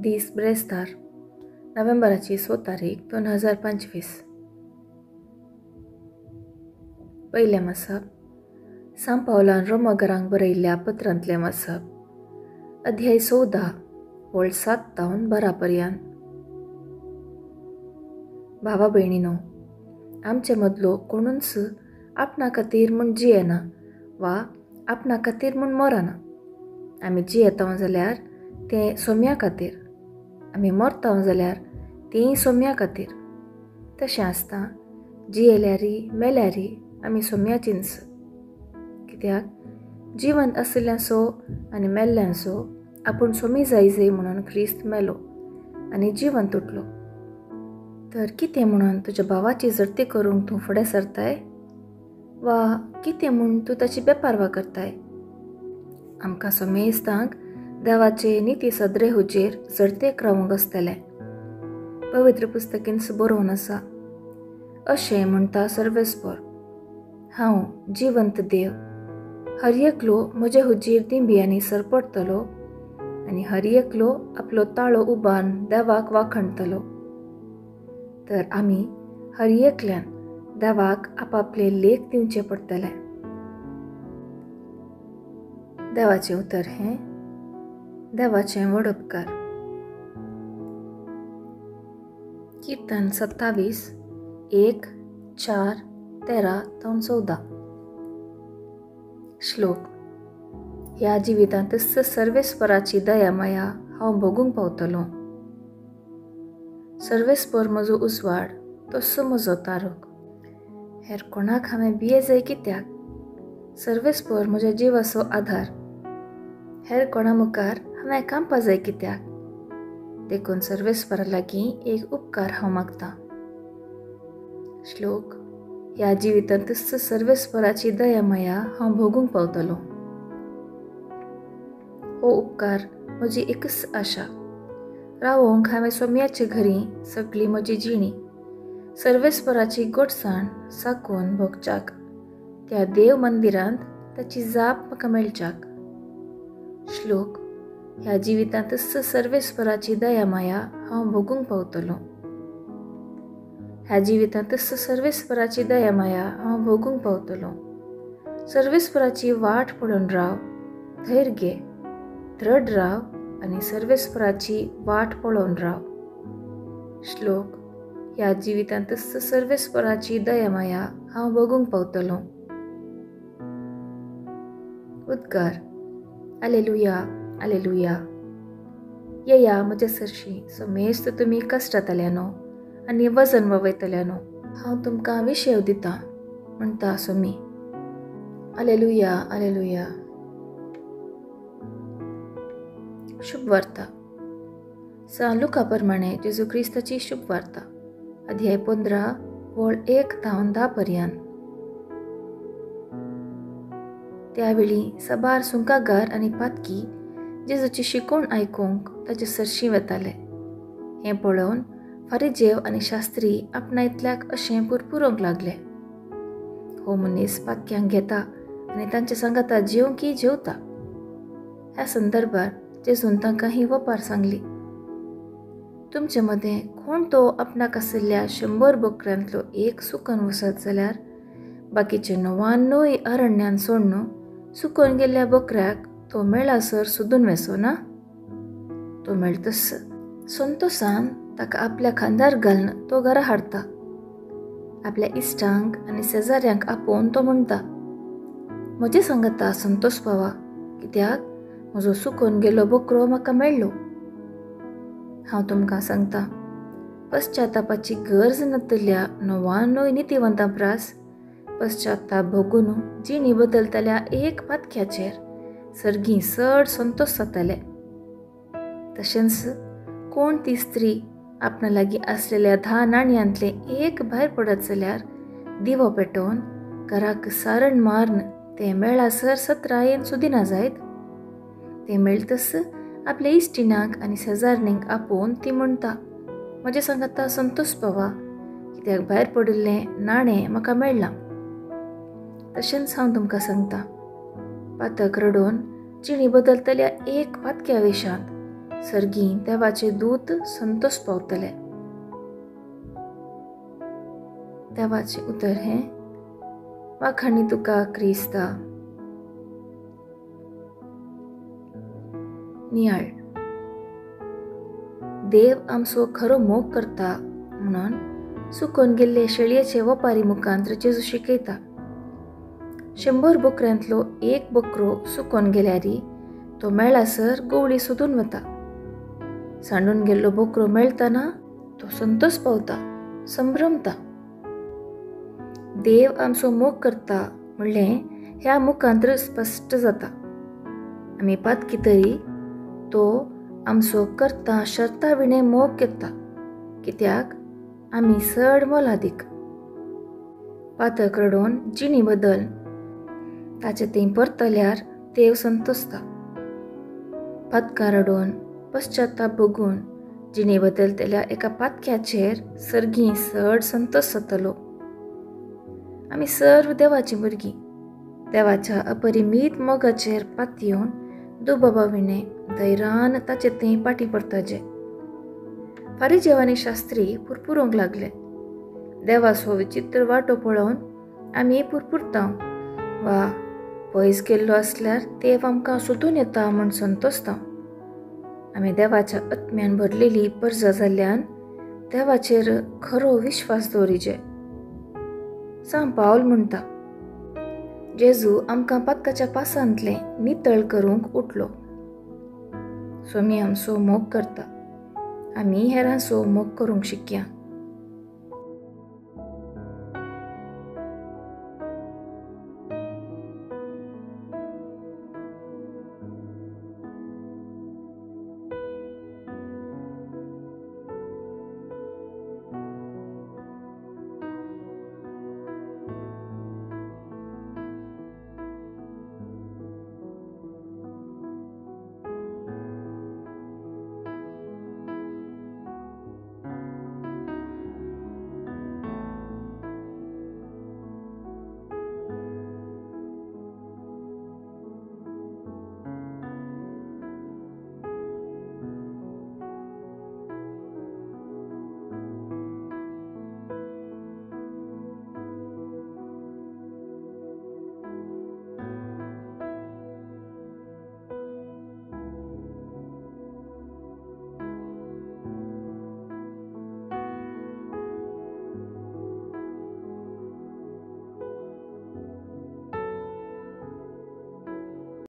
दीस ब्रेस्तार, नोव्हेंबराची 6 तारीख 2025. पयलें वाचप सांत पावलान रोमागरांक बरयल्ल्या पत्रांतलें वाचप, अध्याय 14 वळ 7 तावन 12 पर्यंत. भावा भयणीनो, आमचे मदलो कोणूच आपणा खातीर म्हूण जियेना वा आपणा खातीर म्हूण मरना. आमी जियेता जाल्यार तें सोम्या खातीर, आमी मरता जाल्यार तेंय सोम्या खातीर. तशें आसता जियेल्यारी मेल्यारी आमी सोम्याचींच. कित्याक जिवंत आशिल्ल्यांचो आनी मेल्ल्यांचो आपूण सोमी जाय जाय म्हणून क्रिस्त मेलो आनी जिवंत उठलो. तर कितें म्हणून तुज्या भावाची जडती करूंक तूं फुडें सरताय वा कितें म्हूण तूं ताची बेपारवा करताय? आमकां सोमेस्तांक देवाचे निती सदरे हुजेर जडतेक रावंक आसतलें. पवित्र पुस्तकीन बरोवन आसा, अशें म्हणटा सर्वेस्पर, हांव जिवंत देव, हर एकलो म्हजे हुजीर दिंबियांनी सरपडटलो आनी हर एकलो आपलो ताळो उबारून देवाक वाखणटलो. तर आमी हर एकल्यान देवाक आपापले लेख दिवचे पडटले. देवाचें उतर हें देवाचें व्हड उपकार. कीर्तन 27 1 4 13 14. श्लोक. ह्या जिवितांतच सर्वेस्पराची दया माया हांव भोगूंक पावतलो. सर्वेस्पर म्हजो उजवाड, तसो म्हजो तारक. हेर कोणाक हांवें भिये जाय कित्याक? सर्वेस्पर म्हज्या जिवाचो आधार. हेर कोणा मुखार हांवें कांपा जाय कित्याक? देखून सर्वेस्परा लागीं एक उपकार हांव मागतां. श्लोक. ह्या जिवितांतच सर्वेस्पराची दया माया हांव भोगूंक पावतलो. हो उपकार म्हजी एकच आशा. रावोंक हांवें सोम्याचे घरी सगळी म्हजी जिणी सर्वेस्पराची गोडसाण साकून भोगच्याक, त्या देव मंदिरांत ताची जाप म्हाका मेळच्याक. श्लोक. ह्या जिवितांतच सर्वेस्पराची दया माया हांव भोगूंक पावतलो. ह्या जिवितांतच सर्वेस्पराची दया माया हांव भोगूंक पावतलो. सर्वेस्पराची वाट पळोवन राव, धैर्य घे, दृढ राव आनी सर्वेस्पराची वाट पळोवन राव. श्लोक. ह्या जिवितांतच सर्वेस्पराची दया माया हांव भोगूंक पावतलो. उद्गार. आलेलुया, आलेलुया. येया म्हज्या सरशी समेस्त तुमी कश्टांतल्यानो आनी वजन ववयतल्यानो, हांव तुमकां विशेव दितां म्हणटा सोमी. आलेलुया, आलेलुया. शुभ वार्ता. सांत लुका प्रमाणे जेजू क्रिस्ताची शुभ वार्ता, अध्याय 15 वळ 1 तावन 10 पर्यंत. त्यावेळी सबार सुंकागार आनी पातकी जेजूची शिकोवण आयकूंक ताचे सरशीं वताले. हें पळोवन फारिजेव आनी शास्त्री आपणायतल्याक अशें पुरपुरोंक लागले, हो मनीस पातक्यांक घेता आनी तांचे सांगाता जेवंकी जेवता. ह्या संदर्भार जेजून तांकां ही वपार सांगली, तुमचे मदें कोण तो आपणाक आशिल्ल्या 100 बोकऱ्यांतलो एक सुकन वसत जाल्यार बाकीचे 99 अरण्यान सोडून सुकोन गेल्ल्या बोकऱ्याक तो मेळासर सोदून वेसो ना? तो मेळतस संतोसान ताका आपल्या खांदार घालून तो घरा हाडटा. आपल्या इश्टांक आनी शेजाऱ्यांक आपोवन तो म्हणटा, म्हजे सांगता संतोष पावा, कित्याक म्हजो सुकोन गेल्लो बोकरो म्हाका मेळ्ळो. हांव तुमकां सांगता, पश्चातापाची गरज नातल्या 99 नितीवंतां प्रास पश्चाताप भोगून जिणी बदलतल्या एक पातक्याचेर सर्गी चड संतोष जातले. तशेंच कोण ती स्त्री आपणा लागीं आसलेल्या 10 नाणयांतले एक भायर पडत जाल्यार दिवो पेटोवन घराक सारण मारून तें मेळासर सत्रायेन सुदिना जायत. तें मेळतस आपल्या इश्टिणांक आनी शेजारणींक आपोवन ती म्हणटा, म्हज्या सांगाता संतोष पावा, कित्याक भायर पडिल्लें नाणें म्हाका मेळ्ळां. तशेंच हांव तुमकां सांगता, पातक रडोवन जिणी बदलतल्या एक पातक्या वेशांत सर्गी देवाचे दूत संतोष पावतले. देवाचें उतर हें वाखाणी तुका क्रिस्ता. नियाळ. देव आमचो खरो मोग करता म्हणून सुकोन गेल्ले शेळयेचे वपारी मुखांत जेजू शिकयता. 100 बोकऱ्यांतलो एक बोकरो सुकोन गेल्यारी तो मेळासर गोवळी सोदून वता. सांडून गेल्लो बोकरो मेळतना तो संतोष पावता, संभ्रमता. देव आमचो मोग करता म्हणलें ह्या मुखांत स्पश्ट जाता. आमी पातकी तरी तो आमचो करता शर्ता विणे मोग करता, कित्याक आमी चड मोलादीक. पातक रडोवन जिणी बदल ताचे थंय परतल्यार देव संतोसता. पातकां रडोवन पश्चाताप भोगून जिणे बदलतल्या एका पातक्याचेर सर्गी चड संतोष जातलो. आमी सर्व देवाची भुरगीं. देवाच्या अपरिमीत मोगाचेर पातयेवन दुबावा विणे धैर्यान ताचे थंय पाटी पडताजे. फारिजेव आनी शास्त्री पुरपुरूंक लागले. देवाचो विचित्र वांटो पळोवन आमी पुरपुरता वा पयस गेल्लो आसल्यार देव आमकां सोदून येता म्हूण संतोसता. आमी देवाच्या आत्म्यान भरलेली परजा जाल्ल्यान देवाचेर खरो विश्वास दवरिजे. सांत पावल म्हणटा, जेजू आमकां पातकाच्या पासांतलें नितळ करूंक उठलो. स्वामी आमचो मोग करता, आमी हेरांचो मोग करूंक शिकया.